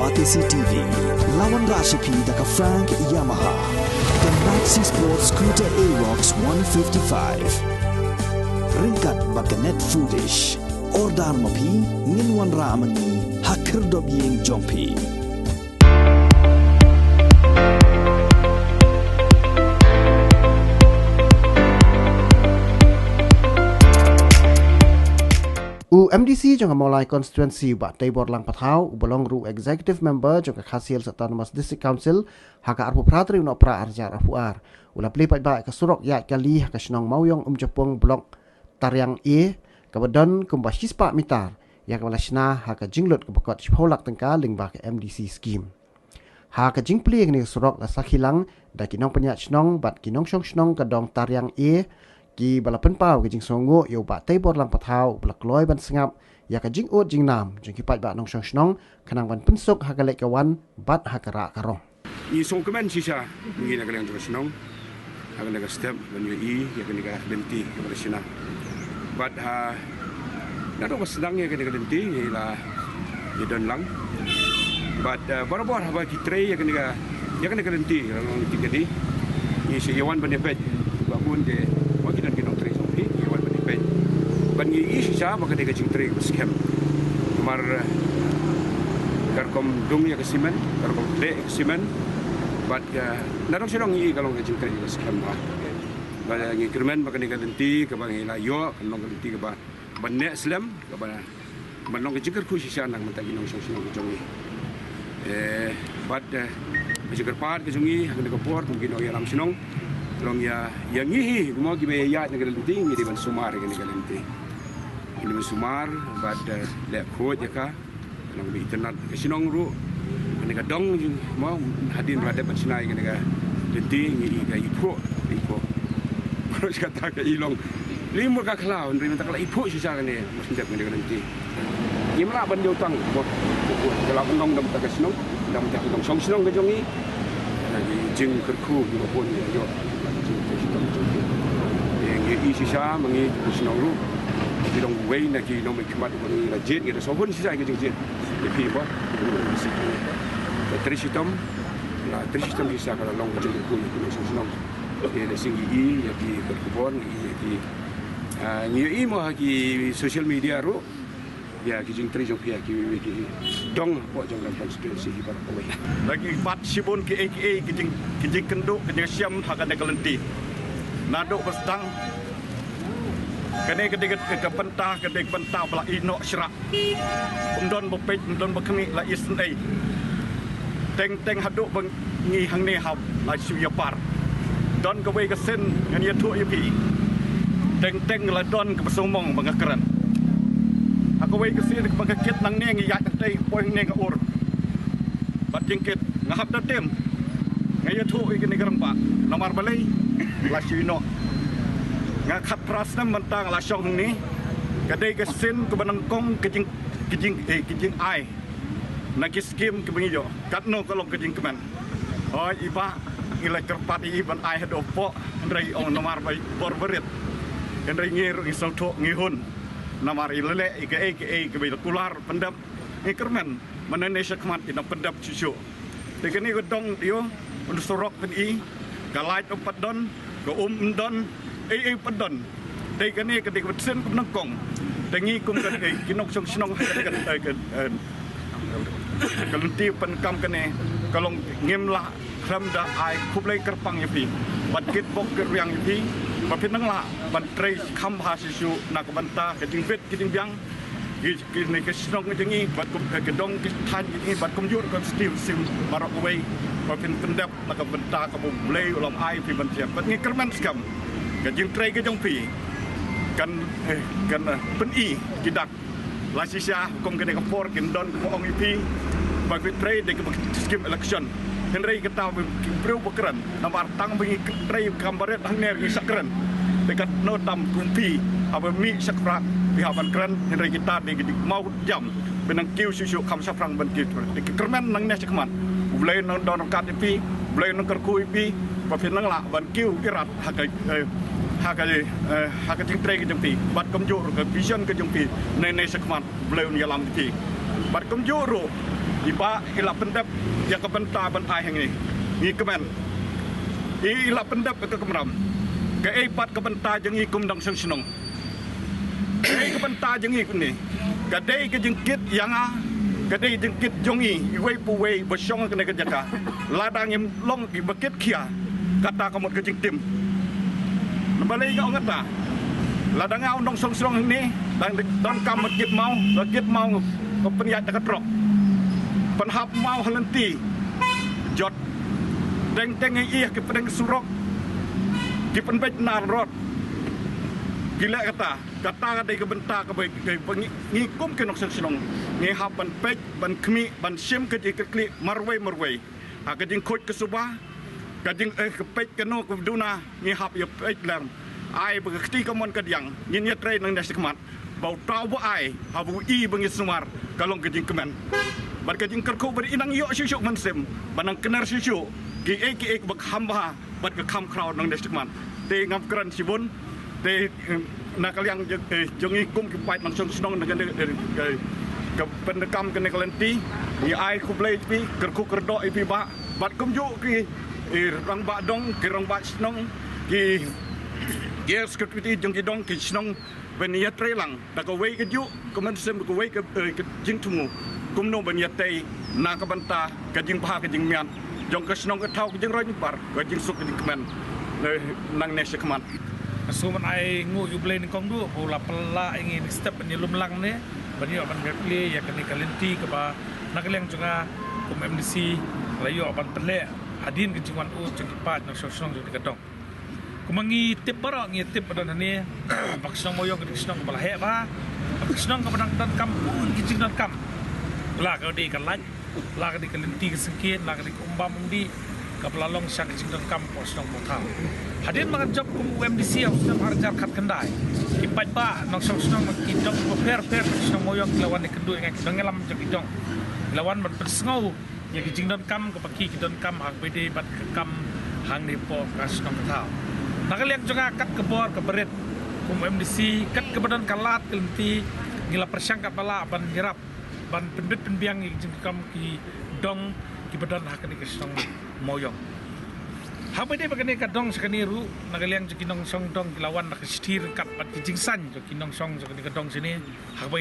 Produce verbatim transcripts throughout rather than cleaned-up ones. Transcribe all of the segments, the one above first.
Batesi T V, la wanrah sha phi da ka Frank Yamaha, ka Maxi Sport Scooter Aerox one fifty-five. Ryngkat bad ka Net Foodish. Order ma phi, ngin wanrah ma ngi ha khyrdop ïing jong phi. U M D C jong ka Mawlai Constituency, Bah Teibor Langpathaw, uba long ruh Executive Member jong ka Khasi Hills Autonomous District Council, ha ka arphew phra tarik u Nohprah arhajar arphew ar, u la plie paidbah ïa ka surok ïaid kali ha ka shnong Mawiong Umjapung, Block Tariang A, kaba don kumba shispah mitar, ïa kaba la shna ha ka jinglut kaba kot shiphew lak tyngka lyngba ka M D C scheme. Ha ka jingplie ïa kane ka surok la sakhi lang da ki nongpynïaid shnong bad ki nongshong shnong ka dong Tariang A, kiba la pynpaw ka jingsngewnguh ïa u Bah Teibor Langpathaw, uba la kloi ban sngap ïa ka jingud jingnam jong ki paidbah nongshong shnong, khnang ban pynsuk ha ka leit ka wan bad ha ka rah ka rong. Ngi sngewkmen shisha, ngi na ka liang jong ka shnong, ha kane ka step ban ïohi ïa kane ka lynti kaba la shna. Bad ha, naduh ba sdang ïa kane ka lynti, ngi la ïa don lang. Bad, eh, barabor haba ki trei ïa kane ka, ïa kane ka lynti, ïa kane ka lynti ka dei, ngi sa ïa wan ban ïa peit ba bun de, ba ki don ki nongtrei jong phi, ïa wan ban ïa peit. Bad ngi ïohi shisha ba ka dei ka jingtrei kaba skhem. Namar, eh, ka rukom dung ïa ka simen, ka rukom khleh ïa ka simen. Bad ka, naduh sha ngi ïohi ka long ka jingtrei kaba skhem bha. Bad, eh, ngi kyrmen ba kane ka lynti kaba ngi la ïoh, ka long ka lynti kaba ban neh slem, kaba ban long ka jingkyrkhu shisha na ka bynta ki nongshong shnong ka jong ngi. Eh, bad, eh, ka jingkyrpad ka jong ngi ha kane ka por kum ki nongïalam shnong, long ïa, ïa ngi hi, kumno kiba ïaid na ka lynti, ngi dei ban sumar ïa kane ka lynti. Ngi dei ban sumar bad, eh, leh khuid ïa ka. Nang ba itynnad ka shnong ruh, kane ka dong jong, mo, hadien ba la dep ban shna ïa kane ka lynti, ngi i ka iphuh, iphuh. Baroh shi katta ka i long. Lei mut ka khlaw, hynrei mynta ka la iphuh shisha kane, mut shu dep kane ka lynti. Ngim lah ban ïoh tang, mo. Ka la ban long da mynta ka shnong, da mynta ki nongshong shnong ka jong ngi. Ka jingkyrkhu kiba bun ïa, ïa, ïa, ïa, ïa, shisha ma ngi ki shnong ruh. Ki dong uwei na ki nongmihkhmat ba ngi la jied, ngi da sngewhun shisha ïa ka jingjied. Ïa phi ba, trei shitom, la trei shitom shisha ka la long ka jingkyrkhu ïa ki nongshong shnong. Ïa da shisha ngi i ïa ki khubor, ngi i ïa ki, ah, ngi i mo ha ki social media ruh. Ïa ki jingtrei jong phi ïa kiwei kiwei ki dong hapoh jong ka constituency hi baroh kawei. Ba ki bat shibun kiei kiei ki jing, ki jingkynduh ki jingshem ha kane ka lynti. Naduh ba sdang kane ka dei ka bynta, ka dei ka bynta ba la ïehnoh shrah. Ym don ba peit, ym don ba khmih, la isynei. Teng teng haduh ba ngi hangne hap la shu ïapar. Don kawei ka sien ngan ïathuh ïa phi. Teng teng la don kaba sngewmong ba nga kren. Ha kawei ka sien kaba nga kit nangne, ngi ïaid hangtei, poi hangne nga ur. Bad jingkit nga hap da tim. Nga ïathuh ïa kane ka rangbah. Namar balei? La shu ïehnoh. Nga khatphra snem mynta nga la shong hangne. Ka dei ka sien kaba nyngkong ka jing, ka jing, eh, ka jingai na ki skim kiba ngi ïoh. Katno ka long ka jingkmen. Hooid i bah, ngi la kyrpad ïa i ban ai haduh hapoh, hynrei ong namar ba i bor barit. Hynrei ngi ruh ngi sngewthuh, ngi hun. Namar i la leh ïa kaei kaei kaba i la kular pyndep. Ngi kyrmen, mynne ne shakhmat i dang pyndep shuh shuh. Te kane ka dong ïoh, un surok pyn-i, ka light um pat don, ka um um don, ei ei pat don. Te kane ka dei ka sien kaba nyngkong. Te ngi kum ka, eh, ki nongshong shnong ha ka, eh, ka, eh, ka lynti pyndonkam kane, ka long ngim lah khlem da ai khublei kyrpang ïa phi. Bad kit bok kit riang ïa phi, ba phin nang lah ban trei kham bha shisha na ka bynta ka jingbit ka jingbiang. Ki, kine ki shnong jong ngi, bad kum, eh, ki dong ki thaiñ jong ngi, bad kumjuh ka stiu sim baroh kawei, ba phin pyndep na ka bynta kaba U Blei u la ai phi ban jia. Bad ngi kyrmen skhem ka jingtrei ka jong phi kan, eh, kan, eh, pyn-i ki dak. La shisha kum kane ka por kin don kaba ong ïa phi ba phi trei da kaba skim election. Hynrei kata ba ki briew ba kren. Namar tang ba ngi trei kam barit hangne ngi shah kren. Te katno tam kum phi haba mih shakpra phi hap ban kren, hynrei kita dei ki dik mau jam. Phi nang kiew shuh shuh kham shaphrang ban kiew. Te ki kyrmen nangne shakhmat. U Blei un nang don ryngkat ïa phi, U Blei un nang kyrkhu ïa phi, ba phi nang lah ban kiew irat ha ka, eh, ha ka, eh, ha ka jingtrei ka jong phi. Bad kumjuh ruh ka vision ka jong phi nangne shakhmat. Blei un ïalam ïa phi. Bad kumjuh ruh I Bah i la pyndep ïa ka bynta ban ai ha ngi. Ngi kmen. I la pyndep ïa ka kamram. Kaei pat ka bynta jong ngi kum nongshong shnong? Kaei ka bynta jong ngi kumne? Ka dei ka jingkit ïa nga, ka dei jingkit jong ngi iwei pa iwei ba shong ha kane ka jaka. Lada ngim long kiba kit khia, kata ka mut ka jingtim. Namar balei nga ong kata? Lada nga u nongshong shnong hangne, dang donkam ban kit maw, ba kit maw, ba pynïaid da ka trok, pynhap maw ha lynti, jot. Teng teng ïa ki pdeng surok, ki pynbeit nar rot. Ki leh kata, kata ka dei ka bynta kaba, kaba ngi, ngi kum ki nongshong shnong ngi hap ban peit, ban khmih, ban shim ka jingkitkhlieh marwei marwei. Ha ka jingkhuid ka suba, ka jing, eh, ka peit kano ka duna, ngi hap ïa peit lem. Ai ba ka kti kamon kadiang ngin ïatrei nangne shakhmat. Ba uta uba ai, haba u i ba ngi sumar, ka long ka jingkmen. Bad ka jingkyrkhu ba dei nang ïoh shuh shuh mynsiem, ba nang kner shuh shuh kiei kiei ba kham bha bad ka kham khraw nangne shakhmat. Te ngam kren shibun. Te, eh, na ka liang jong, eh, jong ngi kum ki paid nongshong shnong na kane, eh, ka, ka pyndonkam kane ka lynti, ngi ai khublei ïa phi, kyrkhu kyrdoh ïa phi Bah, bad kumjuh ki, eh, rangbah dong, ki rangbah shnong, ki, ki executive jong ki dong, ki shnong, ban ïatrei lang da kawei ka juk, ka mynsiem, kawei ka, eh, ka jingthmu. Kumno ban ïatrei na ka bynta ka jingbha ka jingmiat jong ka shnong ka thaw, ka jingroi jingpar, ka jingsuk ka jingkmen, eh, nangne shakhmat. Nga sngewbha ban ai nguh ïa U Blei nyngkong duh ba u la pynlah ïa ngi next step ban ïalum lang ne, ban ïoh ban plie ïa kane ka lynti kaba na ka liang jong nga kum M D C la ïoh ban pynleh hadien ka jingwan ud jong ki paid nongshong shnong jong kane ka dong. Kumba ngi tip baroh, ngi tip ba don hangne ba ka shnong Mawïong ka dei ka shnong kaba la heh bha, ba ka shnong kaba dang donkam bun ki jingdonkam, la ka dei ka light, la ka dei ka lynti ka syngkien, la ka dei ka um bam um dih, kaba la long sha ka jingdonkam ka shnong Mawthaw. Hadien ba nga jop kum u M D C ha u snem ar hajar khatkhyndai, ki paidbah nongshong shnong na ki dong bapher bapher ka shnong Mawïong ki la wan ïakynduh ïa nga, ki nongïalam jong ki dong, ki la wan ban pynsngew ïa ki jingdonkam kaba ki, ki donkam ha kaba ïadei bad ka kam hangne hapoh ka shnong ka thaw. Na ka liang jong nga kat ka bor kaba rit kum M D C, kat kaba don ka lad ka lynti, ngi la pyrshang katba lah ban ïarap, ban pynbit pynbiang ïa ki jingdonkam ki dong kiba don ha kane ka shnong Mawïong. Ha kaba ïadei bad kane ka dong sha kane ruh, na ka liang jong ki nongshong dong ki la wan da ka shithi ryngkat bad ki jingsain jong ki nongshong jong kane ka dong shane, ha kaba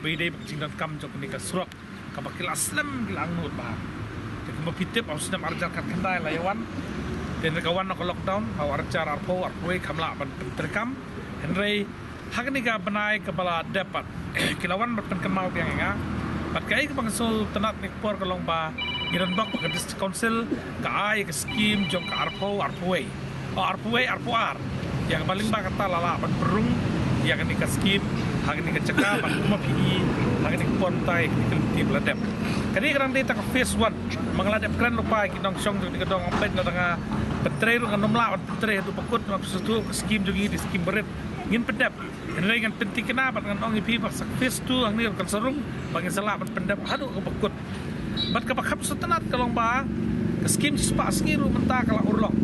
ïadei bad ki jingdonkam jong kane ka surok kaba ki la slem, ki la angnud bha. Te kumba phi tip, ha u snem ar hajar khatkhyndai la ïa wan. Te hynrei ka wan na ka lockdown ha u ar hajar arphew, arphew wei, kham lah ban pyntreikam. Hynrei ha kane ka bnai kaba la dep pat, ki la wan ban pynkynmaw biang ïa nga. Bad kaei kaba nga sngewtynnat ne ka por ka long ba ngi don bok ba ka District Council ka ai ka skim jong ka arphew, arphew wei, o, arphew wei, arphew ar. Ïa kaba lyngba kata la lah ban pynrung ïa kane ka skim ha kane ka jaka, bad kumba phi i ha kane ka por mynta ïa kane ka lynti ba la dep. Kane ka dang dei tang ka phase one. Ma nga la dep kren lypa ïa ki nongshong jong kane ka dong, ym peit, lada nga pyntrei ruh ngan ym lah ban pyntrei haduh ba kut, namar phi sngewthuh ka skim jong ngi dei skim ba rit. Ngin pyndep. Hynrei ngan pynthikna bad ngan ong ïa phi ba sa phase two hangne ruh kan sa rung, ba ngin sa lah ban pyndep haduh kaba kut. Bad kaba kham sngewtynnat ka long ba ka skim shispah sngi ruh mynta ka la urlong.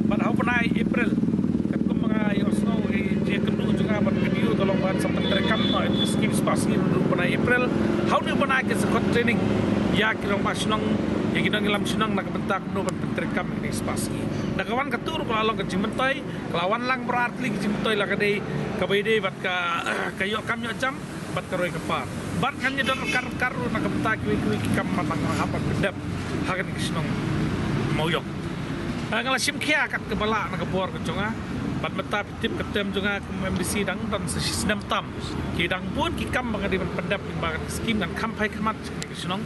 Bad ha u bnai April, katkum ba nga ïohsngew ïa ka jingïakynduh jong nga bad ka D O, ka long ba sa pyntreikam noh ïa ka skim shispah sngi ruh ha u bnai April. Ha une u bnai ki sa khot training ïa ki rangbah shnong, ïa ki nongïalam shnong na ka bynta kumno ban pyntreikam ïa kine shispah sngi. Da ka wan katto ruh ka la long ka jingmyntoi, ka la wan lang baroh ar tylli ki jingmyntoi, la ka dei kaba ïadei bad ka, ka ïoh kam ïoh jam bad ka roi ka par. Bad ngan ïa don ryngkat ryngkat ruh na ka bynta kiwei kiwei ki kam ba nang hap ban pyndep ha kane ka shnong Mawïong. Ah, nga la shim khia kat kaba lah na ka bor ka jong nga. Bad mynta phi tip ka term jong nga kum M D C dang don sa shi snem tam. Ki dang bun ki kam ba nga dei ban pyndep lyngba kane ka skim, ngan kham phai khmat sha kane ka shnong.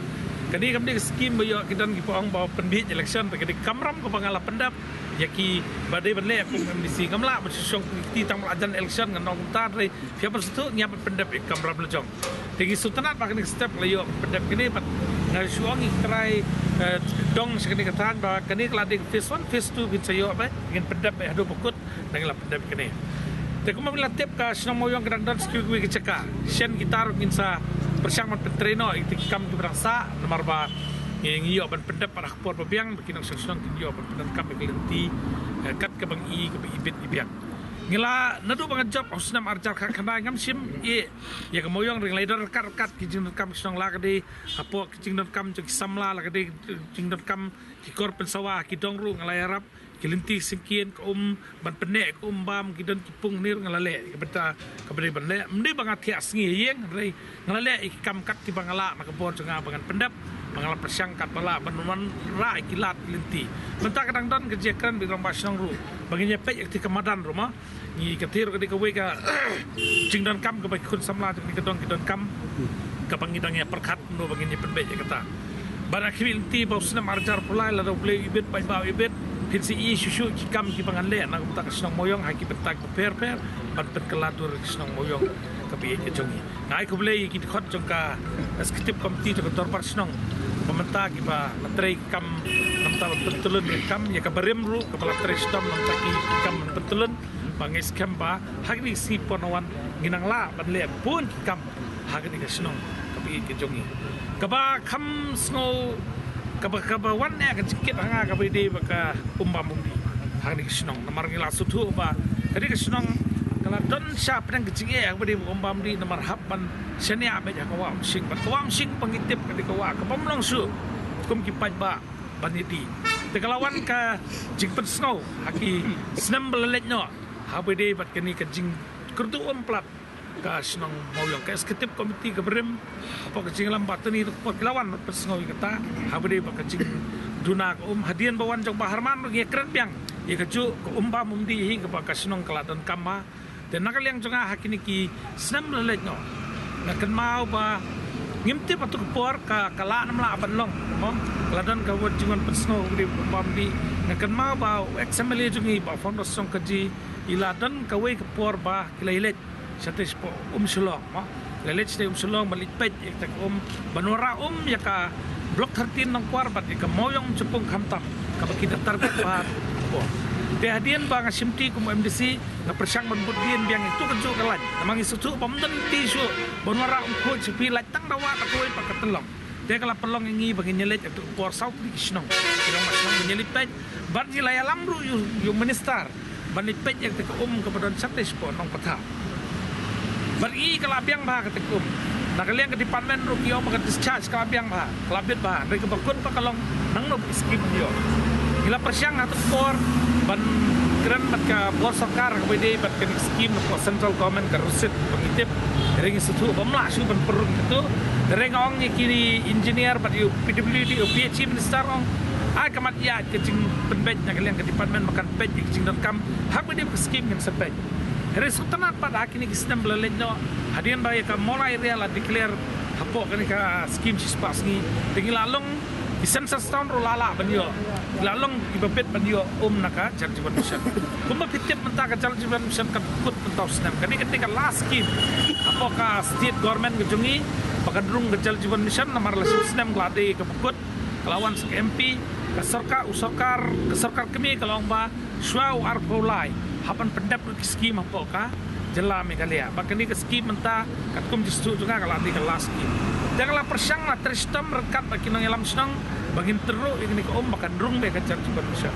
Kane kam dei ka skim ba ïoh ki don kiba ong ba pynbieit election, te ka dei ka kamram kaba nga la pyndep ïa kiba dei ban leh kum M D C. Ngam lah ban shu shong kti tang ba la jan election, ngan ong kumta, hynrei phi hap ban sngewthuh ngi hap ban pyndep ïa ka kamram la jong. Te ngi sngewtynnat ba kane ka step la ïoh pyndep kane, bad nga shu ong ïa ki trai, eh, dong sha kane ka thaiñ ba kane ka la dei ka phase one, phase two phin sa ïoh bha, ngin pyndep bha haduh ba kut, ngi la pyndep kane. Te kumba phi la tip, ka shnong Mawïong ka dang don sa kiwei kiwei ki jaka. Shen kita ruh ngin sa pyrshang ban pyntrei noh ïa ki kam kiba dang sah, namar ba ngi, ngi ïoh ban pyndep pat ha ka por ba biang, ba ki nongshong shnong kin ïoh ban pyndonkam ïa ka lynti, eh, kat kaba ngi i, kaba ibit ibiang. Ngi la naduh ba nga jop ha u snem arhajar khatkhyndai ngam shym ïeh ïa ka Mawïong, ring lai don ryngkat ryngkat ki jingdonkam shnong, la ka dei hapoh ki jingdonkam jong ki samla, la ka dei jingdonkam ki kor pynsawa, ki dong ruh nga la ïarap, ki lynti syngkien, ka um ban pynneh, ka um bam, ki don ki pung, ni ruh nga la leh. Ka bynta kaba dei ban leh, ym dei ba nga thiah sngi ha ïing, hynrei nga la leh ïa ki kam kat kiba nga lah na ka bor jong nga ba ngan pyndep, ba nga la pyrshang katba lah ban wanrah ïa ki lad ki lynti. Mynta ka dang don ka jingkren bad i rangbah shnong ruh ba ngin ïa peit ïa kata ka madan ruh ma. Ngi, kata ruh ka dei kawei ka jingdonkam kaba ki khun samla jong ngi ki dong ki donkam, kaba ngi dang ïa pyrkhat kumno ba ngin ïa pynbeit ïa kata. Bad nga khmih lynti ba u snem arhajar arphew lai, lada U Blei u ibit, paidbah u ibit, phin sa ïohi shuh shuh ki kam kiba ngan leh na ka bynta ka shnong Mawïong ha ki bynta kiba pher pher, ban pynkylla dur ka shnong Mawïong kaba ïeit ka jong ngi. Nga ai khublei ïa ki dkhot jong ka Executive Committee jong ka Dorbar Shnong ba mynta kiba la trei kam na bynta ban pyntylun ïa ka kam, ïa ka barim ruh kaba la trei shitom na bynta ki kam ban pyntylun. Ba ngi skhem ba ha kine ki sngi por nangwan ngin nang lah ban leh bun ki kam ha kane ka shnong kaba ïeit ka jong ngi. Kaba kham sngew, kaba, kaba wan eh ka jingkit ha nga kaba ïadei bad ka um bam um dih ha kane ka shnong. Namar ngi la sngewthuh ba kane ka shnong ka la don sha pdeng ka jingeh kaba ïadei bad ka um bam um dih, namar hap ban shaniah beit ha ka Wah Umshing, bad ka Wah Umshing ba ngi tip ka dei ka wah kabym long shuh kum ki paidbah ban ïadih. Te ka la wan ka jingpynsngew ha ki snem ba la leit noh haba ïadei bad kane ka jingkyrduh um palat ka shnong Mawïong. Ka Executive Committee ka barim hapoh ka jingïalam ba tang ïa ka por ki la wan ban pynsngew ïa kata haba ïadei bad ka jingduna ka um. Hadien ba wan jong Bah Herman ruh ngi ïakren biang ïa kajuh ka um bam um dih hi kaba ka shnong ka la donkam ma. Te na ka liang jong nga ha kine ki snem la leit noh, nga kynmaw ba ngim tip hato ka por ka, ka lah ne ym lah ban long, mo? Ka la don ka wad jingwan pynsngew kaba ïadei bad ka um bam um dih. Nga kynmaw ba u ex M L A jong ngi Bah Fonnrose Songkaji i la don kawei ka por ba ki la ïaleit shatei shapoh Umshillong, mo? Ki la leit shatei Umshillong ban leit peit ïa kata ka um, ban wanrah um ïa ka Block thirteen Nongkwar bad ïa ka Mawïong Umshapung khamtam, kaba ki da target bha. Te hadien ba nga shimti kum u M D C, nga pyrshang ban bud dien biang ïa kato kajuh ka lain. Namar ngi sngewthuh ba ym don lynti shuh ban wanrah um khuid sha phi, lait tang da wah da kawei pat ka tyllong. Te ka la pynlong ïa ngi ba ngin ïaleit ïa kato ka por saw tylli ki shnong, ki rangbah shnong, ban ïaleit peit. Bad ngi la ïalam ruh ïa u, ïa u minister ban leit peit ïa kata ka um kaba don shatei shapoh Nongpathaw. Bad ngi, ka la biang bha kata ka um. Na ka liang ka department ruh ki ong ba ka discharge ka la biang bha, ka la bit bha. Hynrei kaba kut pat ka long nangno ba ki skim ïoh. Ngi la pyrshang ha kato ka por ban kren bad ka bor sorkar kaba ïadei bad kane ka skim na ka central government, ka receipt ba ngi tip. Hynrei ngi sngewthuh ba ym lah shuh ban pynrung kato. Hynrei nga ong ïa ki engineer bad ïa u P W D, ïa u P H E minister, ong ai ka mat ïaid ka jingpynbeit na ka liang ka department ba kan peit ïa ka jingdonkam ha kaba ïadei bad ka skim, ngin sa peit. Hynrei sngewtynnat pat ha kine ki snem ba la leit noh, hadien ba ïa ka Mawlai area la declare hapoh kane ka skim shispah sngi, te ngi la long, ki census town ruh la lah ban ïoh, la long kiba bit ban ïoh um na ka Jal Jeevan Mission. Kumba phi tip mynta ka Jal Jeevan Mission ka kut mynta u snem. Kane ka dei ka last skim hapoh ka state government ka jong ngi ba kan rung ka Jal Jeevan Mission, namar la shi snem ka la dei kaba kut, ka la wan sha ka M P, ka sorkar, u sorkar, ka sorkar kmie ka la ong ba shuwa u arphew lai hap ban pyndep ruh ki skim hapoh ka jylla Meghalaya. Bad kane ka skim mynta katkum jingsngewthuh jong nga ka la dei ka last skim. Te nga la pyrshang, la trei shitom ryngkat bad ki nongïalam shnong ba ngin tyrwa ïa kane ka um ba kan rung beit ka Jal Jeevan Mission.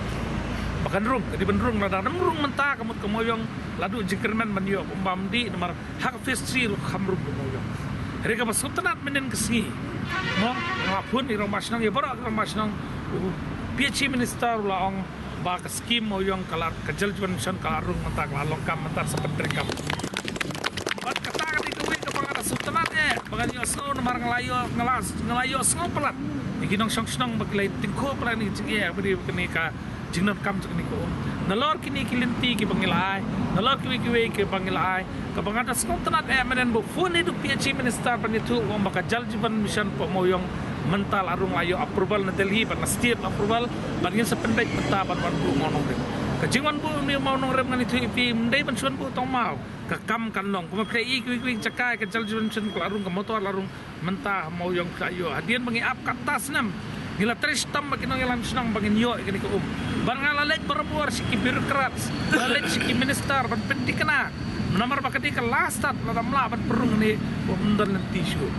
Ba kan rung, ka dei ban rung, lada ym rung mynta ka mut ka Mawïong la duh jingkyrmen ban ïoh ka um bam dih, namar ha ka phase three ruh kam rung ka Mawïong. Hynrei kaba sngewtynnat mynnin ka sngi, mo, nga la phone ïa i rangbah shnong, ïa baroh ki rangbah shnong, u P H E minister u la ong ba ka skim Mawïong ka la, ka Jal Jeevan Mission ka la rung mynta, ka la long kam mynta, sa pyntreikam. Bad kata ka dei kawei kaba nga da sngewtynnat eh ba ngan ïohsngew, namar nga la ïoh, nga la, nga la ïohsngew palat ïa ki nongshong shnong ba ki la ïa tyngkhuh palat ïa ka jingeh ba dei kane ka jingdonkam jong kane ka um. Nalor kine ki lynti kiba ngi la ai, nalor kiwei kiwei kiba ngi la ai, kaba nga da sngewtynnat eh mynnin ba phone ïa u P H E minister ban ïathuh, u ong ba ka Jal Jeevan Mission hapoh Mawïong mynta la rung, la ïoh approval na Delhi bad na state approval, bad ngin sa pynbeit mynta ban wan buh mawnongrim. Ka jingwan buh une u mawnongrim, ngan ïathuh ïa phi, ym dei ban shu wan buh tang maw. Ka kam kan long. Kumba phi ïohi kiwei kiwei ki jaka ka Jal Jeevan Mission ka la rung, ka motor la rung, mynta ha Mawïong phi ïoh. Hadien ba ngi ap katta snem, ngi la trei shitom bad ki nongïalam shnong ba ngin ïoh ïa kane ka um. Bad nga la leit barabor sha ki bureaucrats, la leit sha ki minister ban pynthikna. Namar ba ka dei ka last start, lada ym lah ban pynrung ne, ba ym don lynti shuh.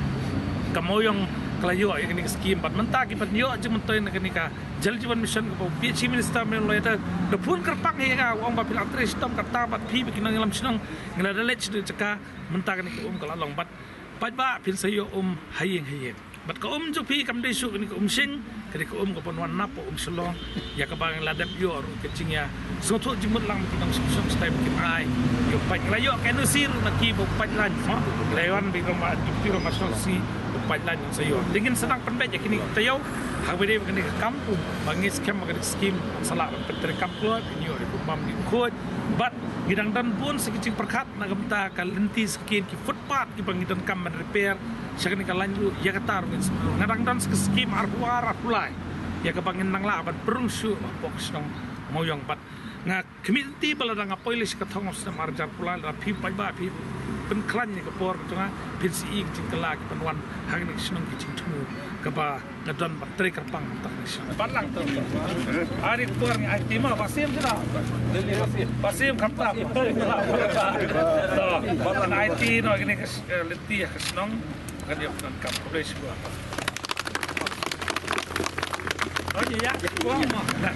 Ka Mawïong ka la ïoh ïa kane ka skim bad mynta ki ban ïoh jingmyntoi na kane ka Jal Jeevan Mission kaba u Chief Minister mynta u la ïathuh, da phone kyrpang ïa nga, u ong ba phi la trei shitom katta bad phi ba ki nongïalam shnong ngi la da leit sha jaka. Mynta kane ka um ka la long bad paidbah phin sa ïoh um ha ïing ha ïing. Bad ka um jong phi kam dei shuh kane ka um shing, ka dei ka um ka ban wan na poh um Shillong. Ïa kaba ngi la dep ïoh ruh ka jingïasngewthuh jingmut lang ba ki nongshong shnong stai ba kin ai ïa u paid. Ngi la ïoh ka N O C ruh na ki ba u paid line mo. Ngi la wan ba ki nong ba ki nong shong si u paid line ngan sa ïoh. Te ngin sa dang pynbeit ïa kine ki taïew ha kaba dei ba kane ka kam ba ngi skhem ba kane ka skim sa lah ban pyntrei kam kloi, phin ïoh ïa u bam ïa u khuid. Bad ngi dang don bun sa ki jingpyrkhat na ka bynta ka lynti sa ki, ki footpath kiba ngi donkam ban repair sha kane ka lain ruh, ïa kata ruh ngin sa pynlong. Nga dang don sa ka skim arphew ar arphew lai ïa kaba ngin nang lah ban pynrung shuh hapoh ka shnong Mawïong bad nga khmih lynti ba lada nga poi lei sha ka thong ha u snem ar hajar arphew lai, lada phi paidbah phi pynkhlaiñ ïa ka por ka jong nga, phin sa ïohi ka jingkylla ki ban wan ha kane ka shnong, ki jingthmu kaba nga don ban trei kyrpang mynta ka shnong. Ban lang tu. Ari por ngi ai ti ma Basim sida. Basim khamtam. Ban lang ai ti no kane ka, eh, lynti ka shnong. Kan ïa kan kam khublei shibun. Oh, ïa, ïa.